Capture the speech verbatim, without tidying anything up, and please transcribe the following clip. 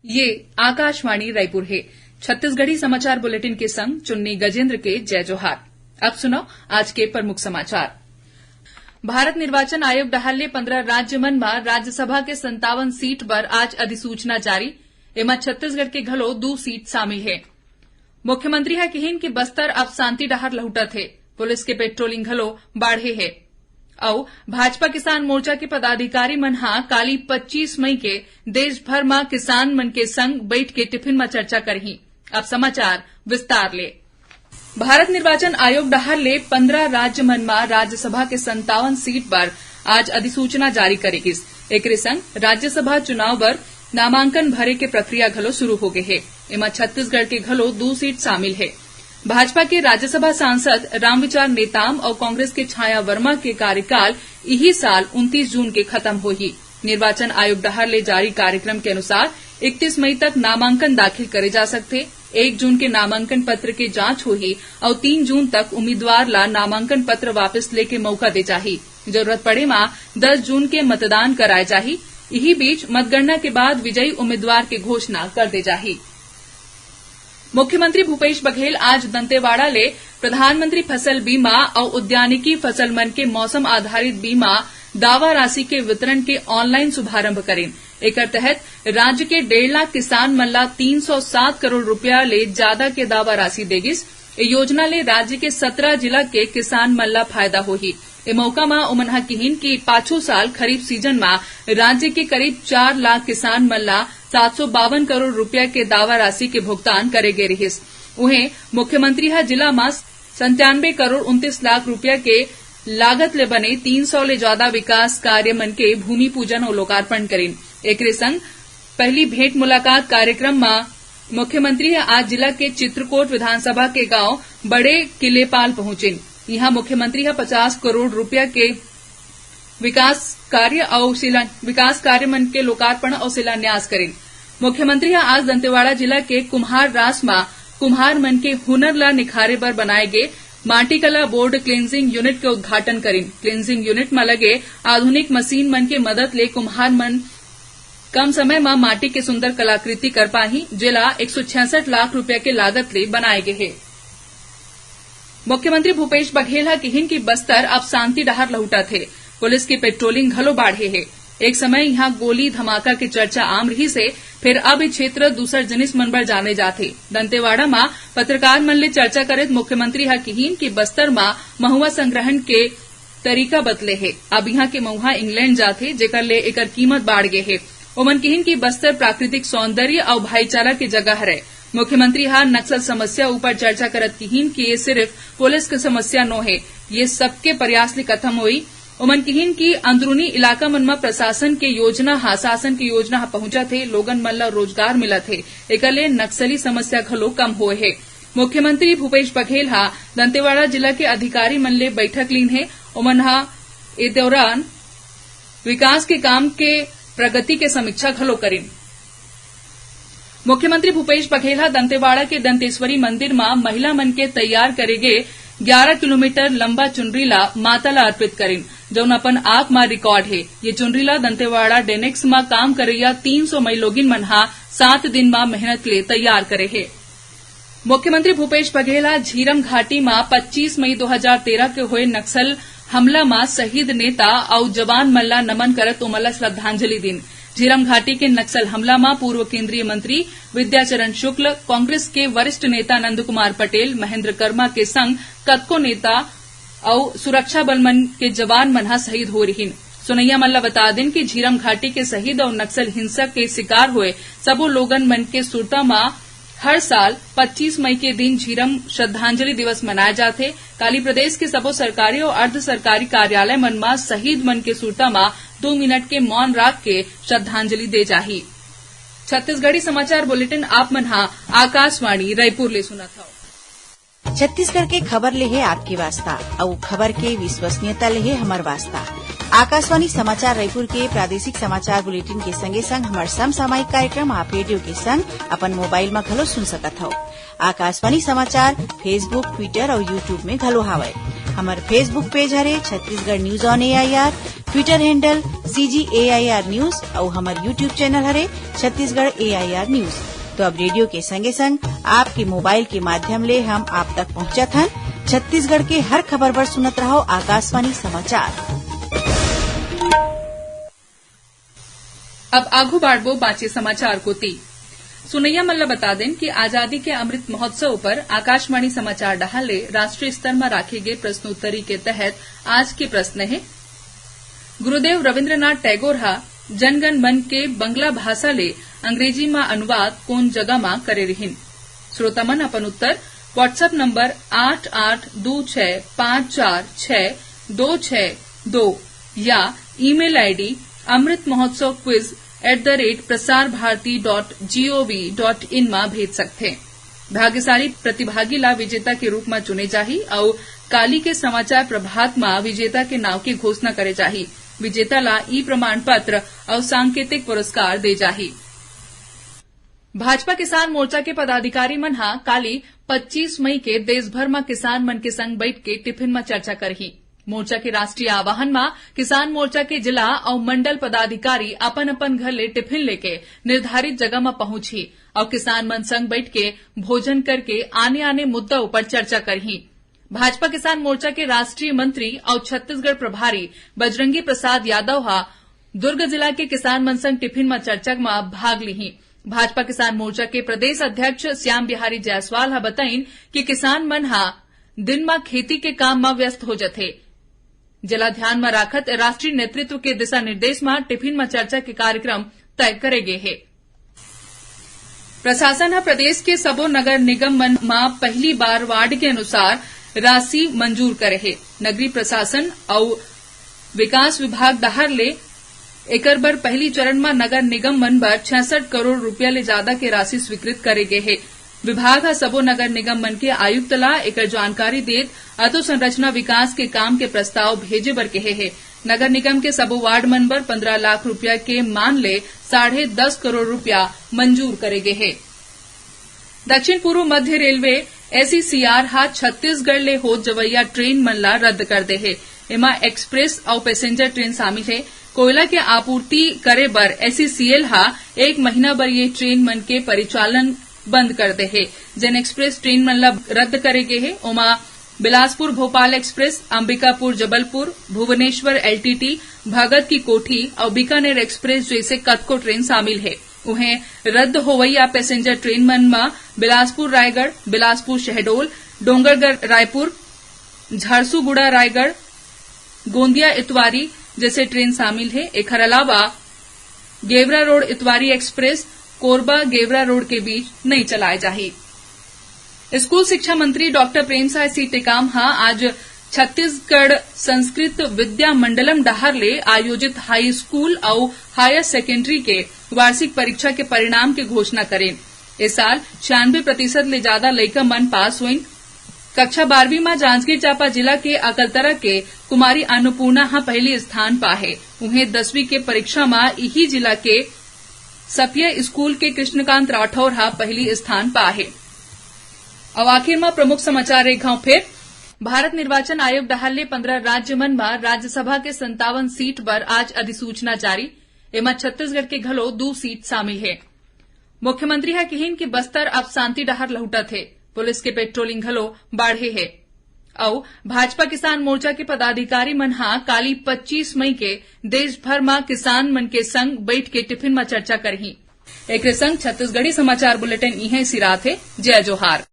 ये आकाशवाणी रायपुर हे। छत्तीसगढ़ी समाचार बुलेटिन के संग चुन्नी गजेंद्र के जय जोहार। अब सुनव आज के प्रमुख समाचार। भारत निर्वाचन आयोग डहार ले पंद्रह राज्य मन म राज्यसभा के संतावन सीट बर आज अधिसूचना जारी। एमा छत्तीसगढ़ के घलो दू सीट शामिल हे। मुख्यमंत्री ह किहिन कि बस्तर अब शांति डहार लहुटत हे, पुलिस के पेट्रोलिंग घलो बाढ़े हे। अउ भाजपा किसान मोर्चा के पदाधिकारी मन ह काली पच्चीस मई के देश भर म किसान मन के संग बइठ के टिफिन म चर्चा करही। अब समाचार विस्तार ले। भारत निर्वाचन आयोग डहार ले पंद्रह राज्य मन म राज्यसभा के संतावन सीट बर आज अधिसूचना जारी करे गिस। एकरे संग राज्यसभा चुनाव बर नामांकन भरे के प्रक्रिया घलो शुरू हो गे हे। एमा छत्तीसगढ़ के घलो दू सीट शामिल हे। भाजपा के राज्यसभा सांसद रामविचार नेताम अउ कांग्रेस के छाया वर्मा के कार्यकाल इही साल उनतीस जून के खत्म होही। निर्वाचन आयोग डहार ले जारी कार्यक्रम के अनुसार इकतीस मई तक नामांकन दाखिल करे जा सकथे। एक जून के नामांकन पत्र के जांच होही अउ तीन जून तक उम्मीदवार ला नामांकन पत्र वापस लेके मौका दे जाही। जरूरत पड़े म दस जून के मतदान कराए जाही। इही बीच मतगणना के बाद विजयी उम्मीदवार के घोषणा कर दे जाही। मुख्यमंत्री भूपेश बघेल आज दंतेवाड़ा ले प्रधानमंत्री फसल बीमा अउ उद्यानिकी फसल मन के मौसम आधारित बीमा दावा राशि के वितरण के ऑनलाइन शुभारंभ करिन। एकर तहत राज्य के डेढ़ लाख किसान मन ला तीन सौ सात करोड़ रुपया ले जादा के दावा राशि दे गिस। ए योजना ले राज्य के सत्रह जिला के किसान मन ला फायदा होही। ए मौका म ओमन ह किहिन कि पाछू साल खरीफ सीजन म राज्य के करीब चार लाख किसान मन ला सात सौ बावन करोड़ रुपया के दावा राशि के भुगतान करे गे रिहिस। उहें, मुख्यमंत्री ह जिला म संतानबे करोड़ उनतीस लाख रुपया के लागत ले बने तीन सौ ले जादा विकास कार्य मन के भूमि पूजन अउ लोकार्पण करिन। एकरे संग पहिली भेंट मुलाकात कार्यक्रम म मुख्यमंत्री ह आज जिला के चित्रकोट विधानसभा के गांव बड़े किलेपाल पहुंचिन। इहां मुख्यमंत्री ह पचास करोड़ रुपया के विकास कार्य अउ शिला-, विकास कार्य मन के लोकार्पण अउ शिलान्यास करिन। मुख्यमंत्री ह आज दंतेवाड़ा जिला के कुम्हार रास म कुम्हार मन के हुनर ला निखारे बर बनाए गे माटी कला बोर्ड क्लींजिंग यूनिट के उद्घाटन करिन। क्लींजिंग यूनिट म लगे आधुनिक मशीन मन के मदद ले कुम्हार मन कम समय म माटी के सुंदर कलाकृति कर पाही, जेला एक सौ छियासठ लाख रुपया के लागत ले बनाए गे हे। मुख्यमंत्री भूपेश बघेल ह किहिन कि बस्तर अब शांति डहार लहुटत हे। पुलिस के पेट्रोलिंग घलो बाढ़े हे। एक समय इहां गोली धमाका के चर्चा आम रिहिस हे, फेर अब ए क्षेत्र दूसर जिनिस मन बर जाने जाथे। दंतेवाड़ा म पत्रकार मन ले चर्चा करत मुख्यमंत्री ह किहिन कि बस्तर म महुआ संग्रहण के तरीका बदले हे। अब इहां के महुआ इंग्लैंड जाथे, जेकर ले एकर कीमत बाढ़ गे हे। ओमन किहिन कि बस्तर प्राकृतिक सौंदर्य अउ भाईचारा के जगह हरय। मुख्यमंत्री ह नक्सल समस्या ऊपर चर्चा करत किहिन कि ये सिर्फ पुलिस के समस्या नो हे, ये सबके प्रयास ले खत्म होई। ओमन किहिन कि अंदरूनी इलाका मन म प्रशासन के योजना ह, शासन के योजना ह पहुंचत हे, लोगन मन ल रोजगार मिलत हे, एकर ले नक्सली समस्या घलो कम होए हे। मुख्यमंत्री भूपेश बघेल ह दंतेवाड़ा जिला के अधिकारी मन ले बैठक लीन हे। ओमन ह ए दौरान विकास के काम के प्रगति के समीक्षा घलो करिन। मुख्यमंत्री भूपेश बघेल ह दंतेवाड़ा के दंतेश्वरी मंदिर म महिला मन के तैयार करे गे ग्यारा किलोमीटर लंबा चुनरी ला माता ला अर्पित करिन, जउन अपन आप म रिकॉर्ड हे। ये चुनरी ला दंतेवाड़ा डेनेक्स म काम करइया तीन सौ मईलोगिन मन ह सात दिन म मेहनत ले तैयार करे हे। मुख्यमंत्री भूपेश बघेल ह झीरम घाटी म पच्चीस मई दो हजार तेरह के होए नक्सल हमला म शहीद नेता अउ जवान मन ला नमन करत ओमन ला श्रद्धांजलि दीन। झीरम घाटी के नक्सल हमला म पूर्व केंद्रीय मंत्री विद्याचरण शुक्ल, कांग्रेस के वरिष्ठ नेता नंद कुमार पटेल, महेंद्र कर्मा के संग कतको नेता अउ सुरक्षा बल मन के जवान मन ह शहीद हो रिहिन। सुनैया मन ल बता दिन कि झीरम घाटी के शहीद अउ नक्सल हिंसा के शिकार होए सबो लोगन मन के सुरता म हर साल पच्चीस मई के दिन झीरम श्रद्धांजलि दिवस मनाए जाथे। काली प्रदेश के सबो सरकारी अउ अर्ध सरकारी कार्यालय मन म शहीद मन के सुरता म दो मिनट के मौन राख के श्रद्धांजलि दे जाही। छत्तीसगढ़ी समाचार बुलेटिन आप मन ह आकाशवाणी रायपुर ले सुनत हव। छत्तीसगढ़ के खबर ले हे आपके वास्ता, अउ खबर के विश्वसनीयता ले हे हमर वास्ता। आकाशवाणी समाचार रायपुर के प्रादेशिक समाचार बुलेटिन के संगे संग हमर समसामयिक कार्यक्रम आप रेडियो के संग अपन मोबाइल म घलो सुन सकत हव। आकाशवाणी समाचार Facebook, Twitter अउ YouTube में घलो हावय। हमर Facebook पेज हरे Chhattisgarh news on AIR, Twitter handle CG AIR news अउ हमर YouTube चैनल हरे छत्तीसगढ़ एआईआर न्यूज। तो अब रेडियो के संगे संग आपके मोबाइल के माध्यम ले हम आप तक पहुंचत हन। छत्तीसगढ़ के हर खबर बर सुनत रहव आकाशवाणी समाचार। अब आघू बाढ़बो बांचे समाचार कोति। सुनैया मन ल बता देन कि आजादी के अमृत महोत्सव पर आकाशवाणी समाचार डहार ले राष्ट्रीय स्तर म राखे गे प्रश्नोत्तरी के तहत आज के प्रश्न हे, गुरुदेव रविंद्रनाथ टैगोर ह जनगण मन के बंगला भाषा ले अंग्रेजी म अनुवाद कोन जगह म करे रिहिन? श्रोता मन अपन उत्तर WhatsApp नंबर आठ आठ दू छह पाँच चार छह दो छह दो या ईमेल आईडी amritmahotsavquiz@prasarbharati.gov.in म भेज सकथे। भाग्यशाली प्रतिभागी ला विजेता के रूप म चुने जाही अउ काली के समाचार प्रभात म विजेता के नाव के घोषणा करे जाही। विजेता ला ई प्रमाण पत्र अउ सांकेतिक पुरस्कार दे जाही। भाजपा किसान मोर्चा के पदाधिकारी मन ह काली पच्चीस मई के देश भर म किसान मन के संग बइठ के टिफिन म चर्चा करही। मोर्चा के राष्ट्रीय आह्वान म किसान मोर्चा के जिला अउ मंडल पदाधिकारी अपन-अपन घर ले टिफिन लेके निर्धारित जगह म पहुंचही अउ किसान मन संग बइठ के भोजन करके आने-आने मुद्दा ऊपर चर्चा करही। भाजपा किसान मोर्चा के राष्ट्रीय मंत्री अउ छत्तीसगढ़ प्रभारी बजरंगी प्रसाद यादव ह दुर्ग जिला के किसान मन संग टिफिन म चर्चा म भाग लिही। भाजपा किसान मोर्चा के प्रदेश अध्यक्ष श्याम बिहारी जायसवाल ह बताइन कि किसान मन ह दिन म खेती के काम म व्यस्त हो जथे, जेला ध्यान म राखत राष्ट्रीय नेतृत्व के दिशा निर्देश म टिफिन म चर्चा के कार्यक्रम तय करे गे हे। प्रशासन ह प्रदेश के सबो नगर निगम मन म पहली बार वार्ड के अनुसार राशि मंजूर करे हे। नगरीय प्रशासन अउ विकास विभाग डहार ले एकर बर पहली चरण म नगर निगम मन बर छियासठ करोड़ रुपया ले जादा के राशि स्वीकृत करे गे हे। विभाग ह सबो नगर निगम मन के आयुक्त ला एकर जानकारी देत अधोसंरचना विकास के काम के प्रस्ताव भेजे बर कहे हे। नगर निगम के सबो वार्ड मन बर पन्द्रह लाख रुपया के मान ले साढ़े दस करोड़ रुपया मंजूर करे गे हे। दक्षिण पूर्व मध्य रेलवे, एसईसीआर, ह छत्तीसगढ़ ले होत जवइया ट्रेन मन ला रद्द कर दे हे। एमा एक्सप्रेस अउ पैसेंजर ट्रेन शामिल हे। कोयला के आपूर्ति करे बर एसईसीएल ह एक महीना बर ये ट्रेन मन के परिचालन बंद कर दे हे। जेन एक्सप्रेस ट्रेन मन ला रद्द करे गे हे, ओमा बिलासपुर भोपाल एक्सप्रेस, अंबिकापुर जबलपुर, भुवनेश्वर एलटीटी, भगत की कोठी अउ बीकानेर एक्सप्रेस जइसे कतको ट्रेन शामिल हे। उहें, रद्द होवइया पैसेंजर ट्रेन मन म बिलासपुर रायगढ़, बिलासपुर शहडोल, डोंगरगढ़ रायपुर, झारसुगुड़ा रायगढ़, गोंदिया इतवारी जइसे ट्रेन शामिल हे। एखर अलावा Gevra road Itwari express Korba Gevra road के बीच नइ चलाए जाही। स्कूल शिक्षा मंत्री डॉक्टर प्रेमसाय सिंह टेकाम ह आज छत्तीसगढ़ संस्कृत विद्या मंडलम डहार ले आयोजित हाई स्कूल अउ हायर सेकेंडरी के वार्षिक परीक्षा के परिणाम के घोषणा करेन। ए साल छियानवे प्रतिशत ले जादा लइका मन पास होइन। कक्षा बारहवीं म जांजगीर चांपा जिला के अकलतरा के कुमारी अन्नपूर्णा ह पहली स्थान पाहे। उहें, दसवीं के परीक्षा म इही जिला के सपिया स्कूल के कृष्णकांत राठौर ह पहली स्थान पाहे। अउ आखिर म प्रमुख समाचार एक घांव फेर। भारत निर्वाचन आयोग डहार ले पन्द्रह राज्य मन म राज्यसभा के संतावन सीट बर आज अधिसूचना जारी। एमा छत्तीसगढ़ के घलो दू सीट शामिल हे। मुख्यमंत्री ह किहिन कि बस्तर अब शांति डहार लहुटत हे, पुलिस के पेट्रोलिंग घलो बाढ़े हे। अउ भाजपा किसान मोर्चा के पदाधिकारी मन ह काली पच्चीस मई के देश भर म किसान मन के संग बइठ के टिफिन म चर्चा करही। एकरे संग छत्तीसगढ़ी समाचार बुलेटिन इहें सिरात हे। जय जोहार।